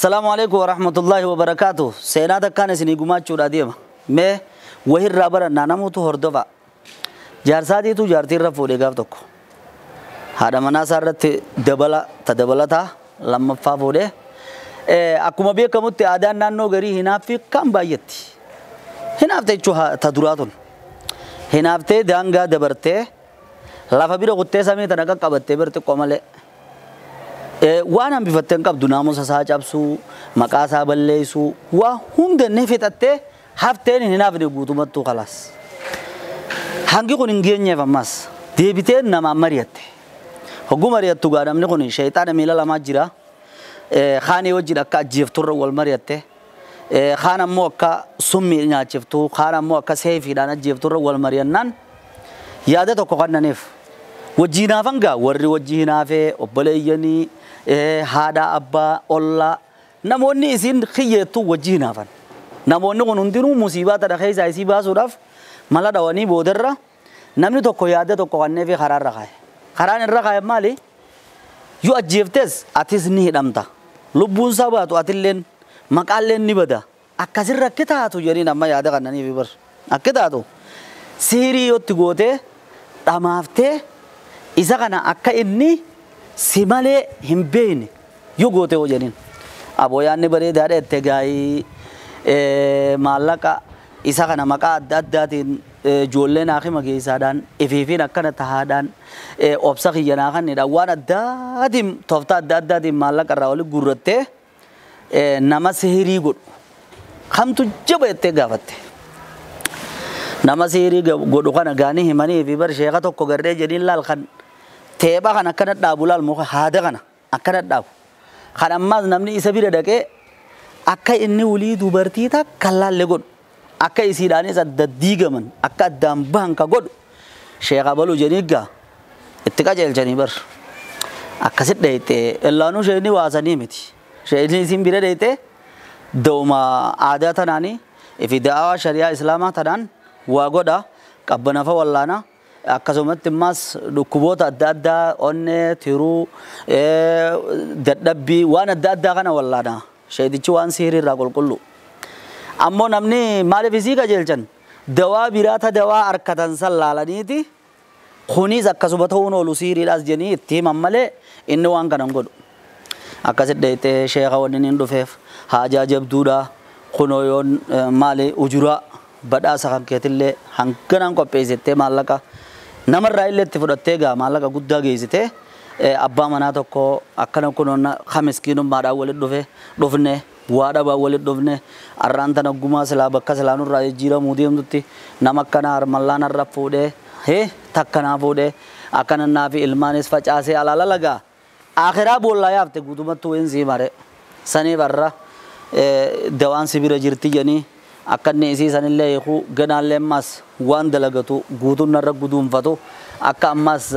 Assalaamu alaikum warahmatullaahi wabarakaatuh. Seenaa takkaan isinii gumaachuudha deema. Mee wahirraa barannaa namoota hordofa. Jaarsaatiitu jaartii irra fuudhee gaaf tokko. Haadha manaa isaa irratti dabala ta dabalataa lammaffaa fuudhee. Akkuma beekamutti aadaan naannoo garii hinaaffii kan baay'etti. Hinaafte jechuun ta duraa tun. Hinaaftee daangaa dabartee lafa bira kuttee samii tana qaqqabattee bir xiqqoo malee. Waan hambifattee hin qabdu naamusa isaa cabsuu, maqaa isaa balleessuu, waa hunda ni fixattee hafteen hin hinaafne guutumattuu kalaas. Hangi kun hin geenyeef ammas deebitee namaan mari'atte. Hogguu mari'attu gaa namni kun sheexaana miila lamaa jira. Kaanii wajjin akka ajjeefturra wal mari'atte. Kaan ammoo akka summii nyaachiftu, kaan ammoo akka seefiidhaan ajjeefturra wal mari'annaan yaada tokko kannaniif. Wajji hinaafan gaa warri wajji hinaafee obboleeyyanii haadha abbaa ollaa namoonni isin kiyyeettu wajji hinaafan. Namoonni kun hundinuu musiibaa tana keessaa isii baasuudhaaf mala dhawanii boodarra namni tokko yaada tokko kanneefi karaarra kaa'e. Karaan irra kaa'e maali? Yoo ajjeeftes atis ni hidhamta. Lubbuun isaa baatu atilleen maqaalleen ni bada. Akkasirra akka taatu jedhanii amma yaada kannaniif bar. Akka taatu sihirii yootti gootee dhamaaftee isa kana akka inni si malee hin beekne yoo goote hoo jedhaniin. Aboo yaadni bareedaadha jettee gaa'ii maallaqa isa kana maqaa adda addaatiin ijoolleen haakima geessaadhaan ifiifiin akkana tahaadhaan obsa kiyya naa kannidhaan waan addaatiin tooftaa adda addaatiin maallaqa irraa walitti guurrattee nama sihirii godhu kamtu jaba jettee gaafatte. Nama sihirii godhu kana gaanii himanii fi bar sheeka tokko garree jedhiin laal kan teepha kana akkana dhaabu laal muka haada kana akkana dhaabu. Kan ammaas namni isa bira dhaqee akka inni wulii dubartii takka laalle godhu akka isiidhaanis adda diigaman akka addaan bahan ka godhu sheeka baluu jedhii gaa itti qajeelchanii bar. Akkasit dheeyxee illaanuu sheekni waasanii miti. Sheekni isin bira dheeyxee da'uma aadaa tanaanii fi da'awaa shari'aa islaamaa tanaan waa godha qabbanafa wallaana akkasumatti immas dhukkuboota adda addaa onnee tiruu dadhabbii waan adda addaa kana wallaana sheetichi waan sihirii irraa qulqullu. Ammoo namni maaliif isii qajeelchan dawaa biraa ta dawaa harkatan san laalaniiti kunis akkasuma ta'uun oolu sihiriidhaas jedhanii itti himan malee inni waan kana hin godhu. Akkasit dheeyxee sheeka wanni inni dhufeef haajaa jabduudha kunoo yoon maali ujuraa badhaasa kan keetillee hanganaan qopheessitee maallaqa namarraa illee itti fudhattee gaa maallaqa guddaa geessitee abbaa manaa tokko akkana kunoon ka miskiinummaadhaan walitti dhufe dhufne waa dhabaan walitti dhufne arraan tana gumaa silaa bakka silaa nurraa jijjiiramuu deemtutti nama akkana harmallaan har'a fuudhee takkanaa fuudhee akkana naa fi ilmaanis facaasee alaala lagaa akhiraa boollaa yaafte guutumatti wayin sii mare saniif har'a dawaan si bira jirti jedhanii akka inni isii sanillee hiikuu ganaallee ammas waan dalagatu guutuun narra guduunfatu akka ammas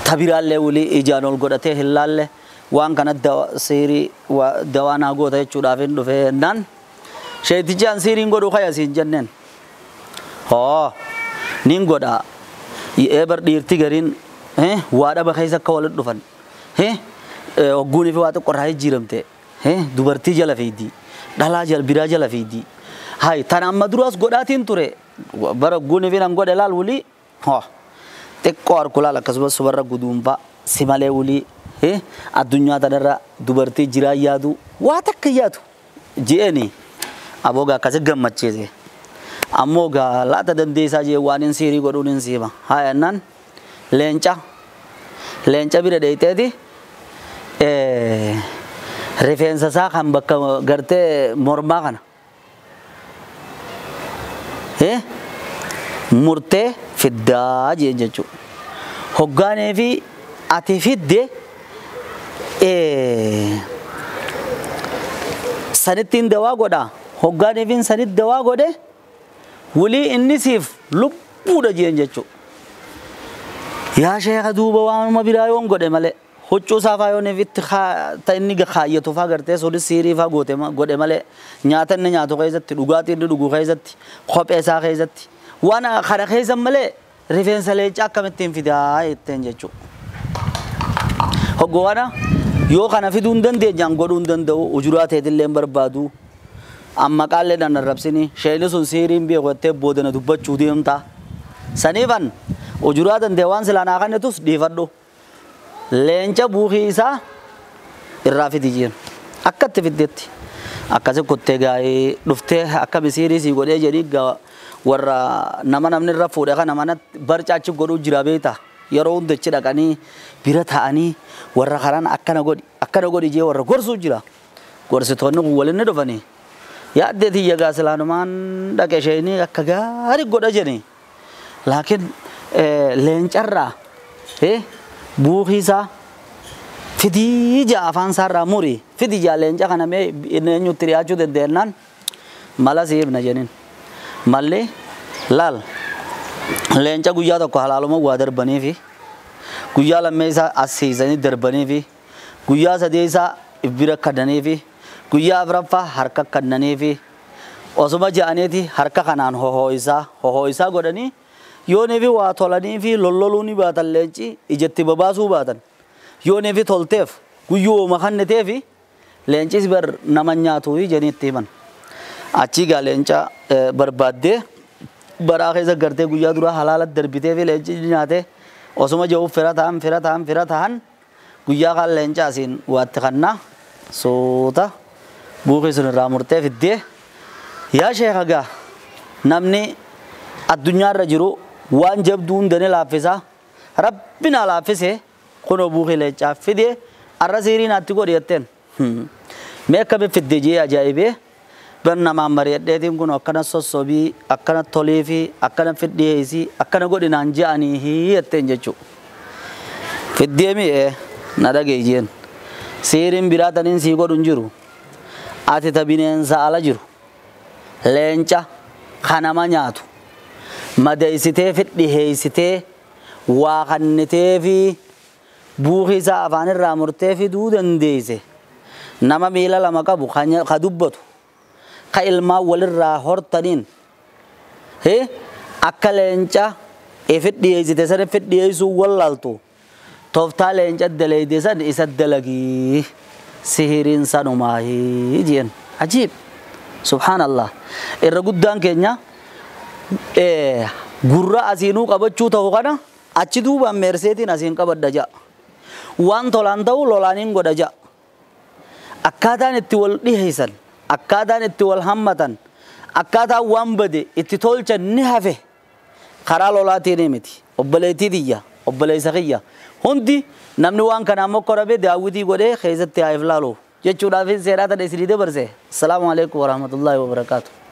tabiraallee walii ijaan ol godhatee hin laalle waan kana siirii dawaa naa goota jechuudhaaf hin dhufee jennaan sheetichi an siiriin godhu kaya siin jenneen hoo nin godha eebar dhiirti gariin waa dhaba keessa akka walitti dhufan hogguunii fi waa xiqqoo irraa jijjiiramte dubartii jala fiigdi. Dhalaa jala biraa jala fiigdi. Hai tan amma duraas godhaatiin ture bara hogguunii fi nan godhe laal wulii xiqqoo harku laal akkasumas subarra guduunfaa si malee wulii addunyaa tanarra dubartii jiraa yaadu waa takka yaadu je'eni aboo gaa akkasi gammachiise. Ammoo gaa laata dandeessaa jee waan hin siirii godhuun hin siima. Haa jennaan leenca bira dheeyxeeti rifeensa isaa kan bakka gartee mormaa kana murtee fiddaa jeen jechuudha. Hoggaanee fi ati fidde sanittiin dawaa godha. Hoggaanee fi sanitti dawaa godhe wulii inni siif lubbuudha jeen jechuudha. Yaa sheeka duuba waanuma biraa yoon godhe malee huccuu isaa faa yoon itti ta inni kaayyatu faa gartee sunis siirii faa godhe malee nyaata inni nyaatu keessatti dhugaatii inni dhugu keessatti kophee isaa keessatti waan kana keessa malee rifeensa leencaa akkamittiin fidaa jetteen jechuudha. Hoggoo kana Yoo kana fiduu hin dandeenyaan godhuu hin danda'u ujuraa ta'eetillee hin barbaadu. Amma qaallee dhaan arrabsini sheeyni sun siiriin beeku jettee boodana dubbachuu deemta. Saniifan ujuraa danda'e waan silaa naa kennitus dhiifadhu. Leenca buukii isaa irraa fidi jeen. Akkatti fiddeetti. Akkasi kuttee gaa'ee dhuftee akka misiirii sii godhee jedhii warra nama namni irra fuudhe kana mana barcaachi godhuu jira beektaa. Yeroo hunda achi dhaqanii bira taa'anii warra karaan akkana godhi jee warra gorsuu jira. Gorsitoonni kun waliin ni dhufanii. Yaaddee tiyya gaa silaanumaan dhaqe isheenii akka gaarii godha jedhanii. Laakiin leencarraa buukii isaa fidii ja'a afaan isaarraa muri fidii ja'a leenca kana mee eenyutti dhiyaachuu dandeenyaan mala siifna jedhaniin. Malli laal leenca guyyaa tokko halaaluma waa darbanii fi guyyaa lammeessaa as siisanii darbanii fi guyyaa sadeessaa bira kadhanii fi guyyaa afuraffaa harka kadhanii fi osuma ja'aniiti harka kanaan hohoo'isaa godhanii yoonii fi waa tolanii fi lolloluu ni baatan leenci ijatti babaasuu baatan yoonii fi tolteef guyyuu kannitee fi leencis bar nama nyaatuu jedhanii itti himan. Achii gaa leenca barbaaddee baraa keessa gartee guyyaa duraa halaala darbitee fi leenci nyaatee osuma jiruuf fira ta'an guyyaa kaan leenca asiin waatti kannaa soota buukii sun irraa murtee fiddee yaa sheeka gaa namni addunyaarra jiru waan jabduu hunda ni laaffisa rabbi naa laaffise kunoo buukii leencaa fidee arra siirii naatti godhi jetteen mee akkami fidde jee ajaa'ibee ban namaan mari'adheetiin kun akkana sossobii akkana tolii fi akkana fidhiyeessii akkana godhi naan je'anii jetteen jechuudha. Fiddee mi'ee na dhaga'i jeen siiriin biraa taniin sii godhu hin jiru ati ta bineensa ala jiru leenca kanama nyaatu madeessitee fidhiyeessitee waa kannitee fi buukii isaa afaan irraa murtee fiduu dandeesse nama miila lama qabu ka dubbatu ka ilmaan walirraa hortaniin akka leenca fidhiyeessite sana fidhiyeessuu wallaaltu tooftaa leenca daleeyde san isa dalagii sihiriin sanumaahii jeen ajiib subhaanallah irra guddaan keenya gurra asiinuu qabachuu ta'u kana achi duubaan meerseetiin asiin qabadha ja'a waan tolaan ta'u lolaaniin godha ja'a akkaataan itti wal dhiheessan akkaataan itti wal hammatan akkaataan waan bade itti tolchan ni hafe karaa lolaatiin miti obboleettii tiyya obboleessa kiyya hundi namni waan kanaan mokkorabe daawwitii godhee keessatti haa iflaalu jechuudhaaf seeraa tana isinii dabarse. Assalaamu alaikum warahmatullaahi wabarakaatu.